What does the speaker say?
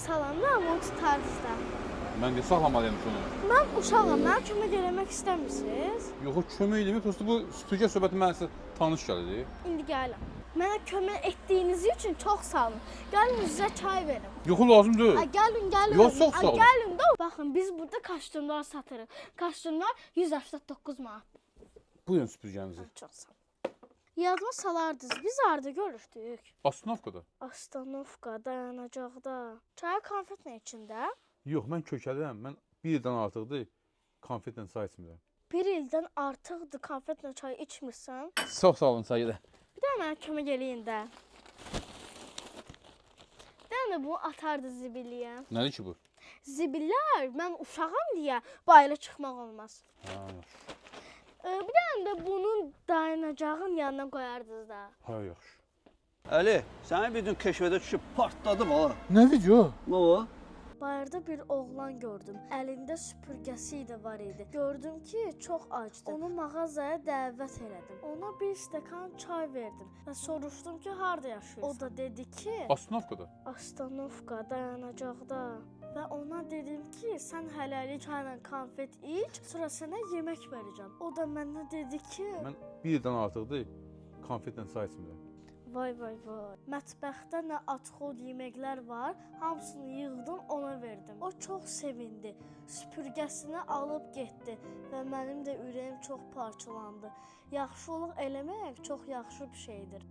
Salanda onu tutardınız da. Mən də saxlamalıyam ki onu. Mən uşağam, mənə kömək eləmək istəmirsiniz? Yox, o kömək eləmir. Prosta bu süpürgə söhbəti mənə sizə tanış gəlir. İndi gəlin. Mənə kömək etdiyiniz üçün çox sağ olun. Gəlin sizə çay verim. Yox, o lazım deyil. Ay gəlin, gəlin. Yox, çox sağ Ay olun. gəlin də. Baxın, biz burada kostyumlar satırıq. Kostyumlar 189 manat. Buyurun süpürgənizi. Çox sağ olun. Yadıma salardınız. Biz harda görüşdük? Astanovkada. Astanovka dayanacaqda. Çay konfet nə içində? Yox, mən kökəlirəm. Mən bir ildən artıqdır konfetlə çay içmirəm. Bir ildən artıqdır konfetlə çay içmirsən. Çox sağ olun çayı da. Bir də mənə kömək eləyin də. Bir dənə də bunu atardı zibilliyə. Nədir ki bu? Zibillər, mən uşağam deyə bayıra çıxmaq olmaz. Ha, yaxşı. Bir dənə də bunun dayanacağın yanına qoyardınız da. Ha, yaxşı. Əli, sənin bir gün keşfədə düşüb partladı bala. Nə video? Nə o? Bayırda bir oğlan gördüm. Əlində süpürgəsi də var idi. Gördüm ki, çox acdı. Onu mağazaya dəvət elədim. Ona bir stəkan çay verdim və soruşdum ki, harda yaşayırsan? O da dedi ki, Astanovkada. Astanovka dayanacaqda. Və ona dedim ki, sən hələlik çayla konfet iç, sonra sənə yemək verəcəm. O da mənə dedi ki, Mən bir ildən artıqdır konfetlə çay içmirəm. Vay vay vay. Mətbəxdə nə atxod yeməklər var, hamısını yığdım, ona verdim. O çox sevindi. Süpürgəsini alıb getdi və mənim də ürəyim çox parçalandı. Yaxşılıq eləmək çox yaxşı bir şeydir.